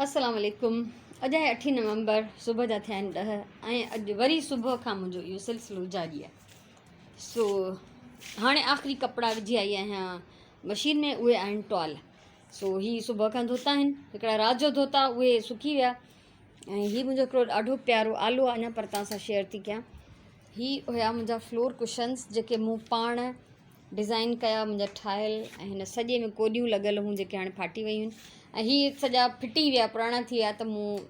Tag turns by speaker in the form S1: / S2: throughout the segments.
S1: السلام عليڪم اڄ آهي اٺين نومبر صبح جا ٿيا آهن ڏهه ۽ اڄ وري صبح کان منهنجو اهو سلسلو جاري آهي سو هاڻي آخري ڪپڙا وجهي آئي آهيان مشين ۾ اهي آهن ٽوال سو هي صبح کان ڌوتا آهن هڪڙا رات جو ڌوتا اهي سڪي ويا ۽ هي منهنجو هڪڙو ڏاڍو پيارو آلو آهي اڃا پر توهان سان شيئر ٿي ڪيان هي هيا منهنجا فلور ڪشنس جيڪي مون پاڻ ڊزائن ڪيا منهنجا ٺاهيل ۽ هن سڄي ۾ ڪوڏيون لڳل هيون جيڪي هاڻي ڦاٽي ويون آهن ۽ هي سڄا ڦٽي ويا پراڻا ٿي ويا ته مون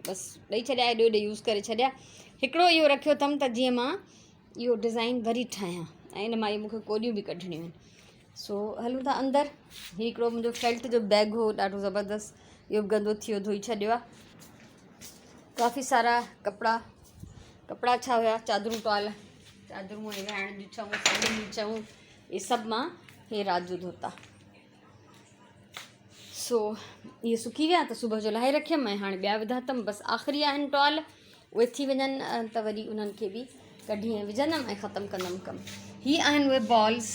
S1: بس ڏئي ڇڏيا ايڏو ايڏو يوز ڪري ڇڏيا هڪڙو اهو رکيو اٿم ته جيئن مان اهو ڊزائن وري ٺاهيان ۽ ان مان اهي مونکي ڪوڏيون به ڪڍڻيون آهن سو هلون ٿا اندر هي هڪڙو منهنجو فيلٽ جو بيگ هو ڏاڍو زبردست اهو به گندو ٿي ويو ڌوئي ڇڏيو آهي ڪافي سارا ڪپڙا ڪپڙا ڇا هيا چادرون ٽوال چادرون ۽ وهائڻ جون ڇئون سنگن جون ڇئون اهي سڀ مان هي رات جو ڌوتا سو اهي سڪي ويا ته صبح جو لاهي رکيم ۽ هاڻي ٻيا وڌا اٿم بس آخري آهن ٽوال اهي ٿي وڃن ته وري انهن کي به ڪڍي ۽ وجهندم ۽ ختم ڪندم ڪم هي آهن اهي بالز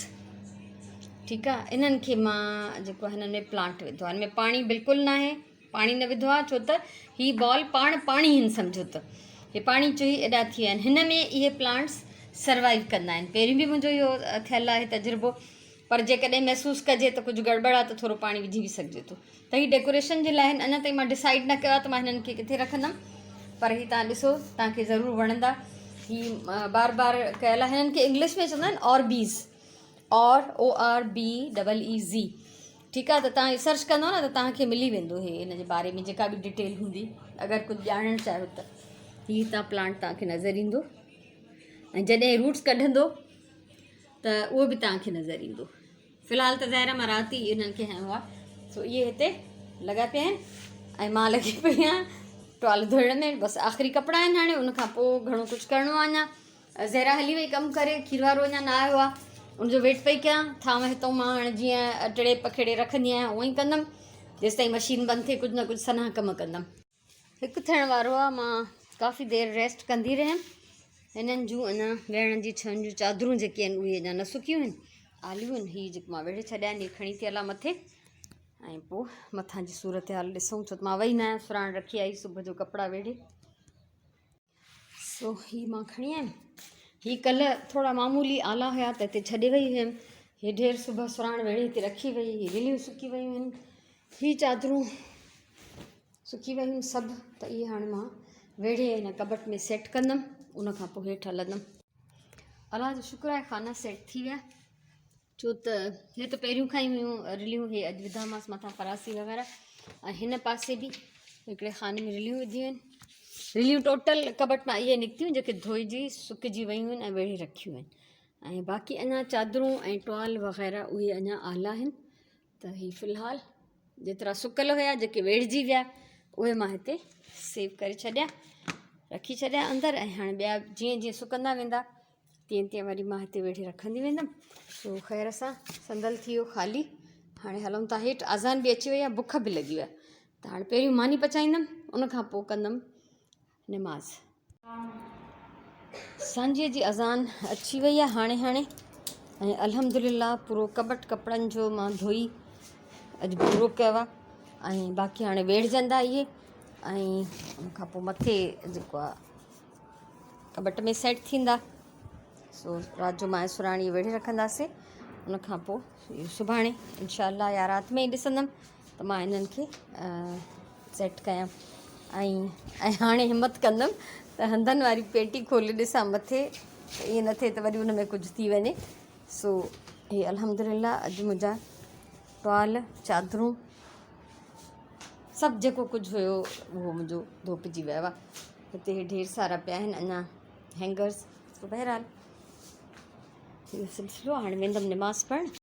S1: ٺيڪ آهي انهن کي مان جيڪو هنن ۾ پلانٽ وڌو آهي هن ۾ پاڻي بلڪل ناهي پاڻي نه وڌو آهي ڇو ته هي بال پاڻ پاڻي هن سمجهو ته هي پاڻي چوهي ايڏا ٿي ويا آهن هن ۾ اهي پلانٽس سروائيو ڪندا آهن پهريون به منهنجو اهو ٿيل آهي تجربو پر جيڪڏهن محسوس ڪجي ته ڪجهه گڙٻڙ آهي ته ٿورو پاڻي وجهي به سگهجي ٿو ته هي ڊيڪوريشن جي لاء آهن اڃا تائين مان ڊسائيڊ نه ڪيو آهي ته مان هنن کي ڪٿي رکندم پر هي تان ڏسو تان کي ضرور وڻندا هي بار بار ڪيل آهي هنن کي انگلش ۾ چوندا آهن آربيز R O R B double E Z ٺيڪ آ ته تان سرچ ڪندو نه ته تان کي ملي ويندو هي ان جي باري ۾ جيڪا به ڊيٽيل هوندي اگر ڪجهه ڄاڻڻ چاهيو ته هي تان پلانٽ تان کي نظر ايندو ۽ جڏهن روٽس ڪڍندو ته اهو به تان کي نظر ايندو في الحال ته ظاهر مان رات ئي انهن کي هنيو آ سو اهي هتي لڳا پيا آهن ۽ مان لڳي پئي آهيان ٽوال ڌوئڻ ۾ بس آخري ڪپڙا آهن هاڻي ان کان پوء گهڻو ڪجهه ڪرڻو آهي اڃا زهرا هلي وئي ڪم ڪري کير وارو اڃا نه آيو آهي ان جو ويٽ پئي ڪيان ٿانو هتو مان هاڻي جيئن ٽڙي پکيڙي رکندي آهيان اونئن ئي ڪندم جيستائين مشين بند ٿئي ڪجهه نه ڪجهه سنها ڪم ڪندم. هڪ ٿيڻ وارو آهي مان ڪافي دير ريسٽ ڪندي رهيم هنن جون اڃا ويهڻ جي ڇهن جون چادرون جيڪي آهن اهي اڃا نه سڪيون آهن آليون آهن هي جيڪي مان ويڙهي ڇڏيا آهن هي کڻي ٿي هلان مٿي ۽ پوء مٿان جي صورتحال ڏسون ڇو ته مان وئي نه آهيان سراڻ رکي آئي صبح جو ڪپڙا ويڙهي سو هي مان کڻي آيم. هي ڪلهه ٿورا معمولي آلا هيا ته هتي ڇڏي وئي هيم. هي ڍير صبح سراڻ ويڙهي هتي رکي وئي. هي رليون سڪي ويون آهن. هي چادرون سڪي ويون آهن سڀ ته اهي هاڻي مان ويڙهي هن ڪٻٽ ۾ سيٽ ڪندم. ان کان پوء هيٺ هلندم. الله جو شڪر آهي خانا سيٽ ٿي ويا. ڇو ته هي ته پهريون کان ئي هيون رليون هي اڄ وڌامانس مٿان فراسي وغيره ۽ هن پاسي به هڪڙي خاني ۾ رليون وڌيون آهن رليون ٽوٽل ڪٻٽ مان اهي نڪتيون جيڪي ڌوئجي سڪجي ويون آهن ۽ ويڙهي رکيون آهن ۽ باقي اڃا چادرون ۽ ٽوال وغيره اهي اڃا آلا آهن ته هي في الحال جيترا سڪل هيا جيڪي ويڙهجي ويا اهي مان هتي سيو ڪري ڇڏيا رکي ڇڏيا اندر ۽ هاڻي ٻيا جيئن جيئن سڪندا ويندا تيئن تيئن وري مان هتي ويڙهي رکندي ويندم. سو خير سان صندل ٿي ويو خالي. هاڻي هلون ٿا هيٺ. اذان به اچي وئي آهي بک به لڳي وئي آهي ته هاڻي پهريون ماني پچائيندم ان کان پوء ڪندم نماز. سانجهيء جي اذان اچي وئي آهي هاڻي هاڻي ۽ الحمدلله پورو ڪٻٽ ڪپڙن جو مان ڌوئي اڄ پورو ڪيو آهي ۽ باقي هاڻي ويڙهجندا اهي ۽ ان کان پوء مٿي جيڪو آهي ڪٻٽ ۾ سيٽ ٿيندا سو رات جو مان سراڻي ويڙهي رکنداسين ان کان پوء سڀاڻي انشاء الله يا رات ۾ ئي ڏسندم ته مان انهن کي سيٽ ڪيان ۽ ۽ هاڻي همت ڪندم ته هنڌن واري پيٽي کولي ڏسان مٿي ته ائين نه ٿئي ته وري ان ۾ ڪجهه ٿي وڃي سو هي الحمد لله اڄ منهنجا ٽوال چادرون سڀ جيڪو ڪجهه هيو اهو منهنجو ڌوپجي ويو آهي هتي هي ڍير سارا پيا آهن اڃا هينگرز سو بهرحال اهو سلسلو هاڻي ويندم نماز پڙهڻ.